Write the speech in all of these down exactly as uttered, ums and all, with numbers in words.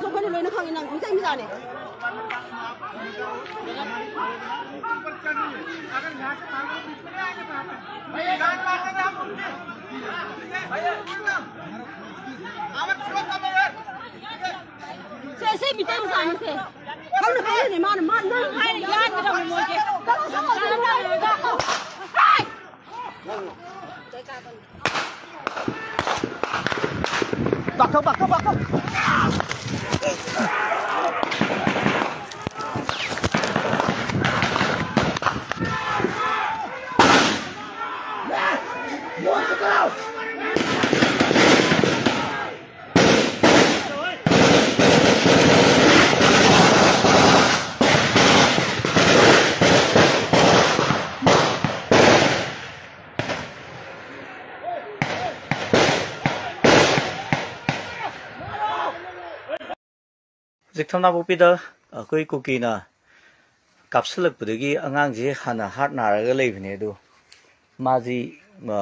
ꯑꯩꯈꯣꯏꯅ ꯂꯣꯏꯅ ꯈꯪꯉꯤ, ꯅꯪ ꯃꯤꯇꯩ ꯃꯆꯥꯅꯦ꯫ ꯁꯦ, ꯁꯦ, ꯃꯤꯇꯩ ꯃꯆꯥꯅꯤ ꯁꯦ꯫ ꯈꯪꯅ ꯈꯪꯅꯅꯦ ꯃꯥꯅ, ꯃꯥ ꯅꯪ ꯍꯥꯏꯔ ꯌꯥꯟꯒꯗꯕꯅꯤ ꯃꯣꯏꯁꯦ꯫ ꯀꯅꯥ ꯁꯥꯎꯍꯜꯂꯤꯅꯣ? ꯍꯥꯏ! ꯄꯥꯛꯊꯧ, ꯄꯥꯛꯊꯧ, ꯄꯥꯛꯊꯧ꯫ ꯍꯧꯖꯤꯛ ꯊꯝꯅꯥꯄꯣꯛꯄꯤꯗ ꯑꯩꯈꯣꯏ ꯀꯨꯀꯤꯅ ꯀꯥꯞꯁꯤꯜꯂꯛꯄꯗꯒꯤ ꯑꯉꯥꯡꯁꯦ ꯍꯥꯟꯅ ꯍꯥꯔꯠ ꯅꯥꯔꯒ ꯂꯩꯕꯅꯦ, ꯑꯗꯣ ꯃꯥꯁꯤ, ꯑ,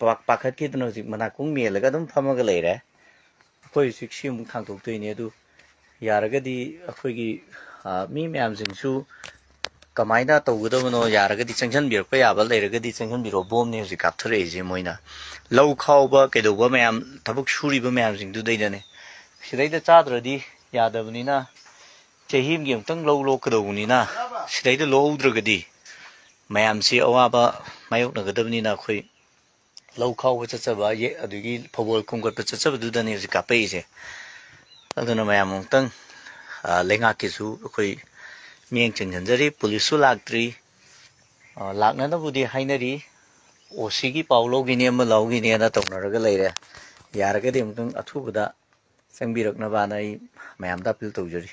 ꯄꯥꯛ-, ꯄꯥꯈꯠꯈꯤꯗꯅ ꯍꯧꯖꯤꯛ ꯃꯅꯥꯀꯣꯡ ꯃꯦꯜꯂꯒ ꯑꯗꯨꯝ ꯐꯝꯃꯒ ꯂꯩꯔꯦ꯫ ꯑꯩꯈꯣꯏ ꯍꯧꯖꯤꯛ ꯁꯤ ꯑꯃꯨꯛ ꯊꯥꯡꯗꯣꯛꯇꯣꯏꯅꯦ꯫ ꯑꯗꯨ ꯌꯥꯔꯒꯗꯤ ꯑꯩꯈꯣꯏꯒꯤ, ꯑ, ꯃꯤ ꯃꯌꯥꯝꯁꯤꯡꯁꯨ ꯀꯃꯥꯏꯅ ꯇꯧꯒꯗꯕꯅꯣ, ꯌꯥꯔꯒꯗꯤ ꯆꯪꯁꯤꯟꯕꯤꯔꯛꯄ ꯌꯥꯕ ꯂꯩꯔꯒꯗꯤ ꯆꯪꯁꯤꯟꯕꯤꯔꯛꯑꯣ꯫ ꯕꯣꯝꯅꯤ ꯍꯧꯖꯤꯛ ꯀꯥꯞꯊꯔꯛꯏꯁꯦ ꯃꯣꯏꯅ꯫ ꯂꯧ ꯈꯥꯎꯕ ꯀꯩꯗꯧꯕ ꯃꯌꯥꯝ, ꯊꯕꯛ ꯁꯨꯔꯤꯕ ꯃꯌꯥꯝꯁꯤꯡꯗꯨꯗꯩꯗꯅꯦ꯫ ꯁꯤꯗꯩꯗ ꯆꯥꯗ꯭ꯔꯗꯤ ꯌꯥꯗꯕꯅꯤꯅ, ꯆꯍꯤ ꯑꯃꯒꯤ ꯑꯃꯨꯛꯇꯪ ꯂꯧ ꯂꯣꯛꯀꯗꯧꯕꯅꯤꯅ, ꯁꯤꯗꯩꯗ ꯂꯣꯛꯍꯧꯗ꯭ꯔꯒꯗꯤ ꯃꯌꯥꯝꯁꯤ ꯑꯋꯥꯕ ꯃꯥꯌꯣꯛꯅꯒꯗꯕꯅꯤꯅ, ꯑꯩꯈꯣꯏ ꯂꯧ ꯈꯥꯎꯕ ꯆꯠꯆꯕ, ꯌꯦ-, ꯑꯗꯒꯤ ꯐꯧꯕꯣꯜ ꯈꯣꯝꯒꯠꯄ ꯆꯠꯆꯕꯗꯨꯗꯅꯦ ꯍꯧꯖꯤꯛ ꯀꯥꯞꯄꯛꯏꯁꯦ꯫ ꯑꯗꯨꯅ ꯃꯌꯥꯝ ꯑꯃꯨꯛꯇꯪ, ꯑ, ꯂꯩꯉꯥꯛꯀꯤꯁꯨ ꯑꯩꯈꯣꯏ ꯃꯤꯠꯌꯦꯡ ꯆꯪꯁꯤꯟꯖꯔꯤ꯫ ꯄꯨꯂꯤꯁꯁꯨ ꯂꯥꯛꯇ꯭ꯔꯤ꯫ ꯑ, ꯂꯥꯛꯅꯅꯕꯕꯨꯗꯤ ꯍꯥꯏꯅꯔꯤ꯫ ꯑꯣ ꯁꯤꯒꯤ ꯄꯥꯎ ꯂꯧꯈꯤꯅꯤ, ꯑꯃ ꯂꯧꯈꯤꯅꯦꯅ ꯇꯧꯅꯔꯒ ꯂꯩꯔꯦ꯫ ꯌꯥꯔꯒꯗꯤ ꯑꯃꯨꯛꯇꯪ ꯑꯊꯨꯕꯗ ꯆꯪꯕꯤꯔꯛꯅꯕꯅ ꯑꯩ ꯃꯌꯥꯝꯗ ꯑꯄꯤꯜ ꯇꯧꯖꯔꯤ꯫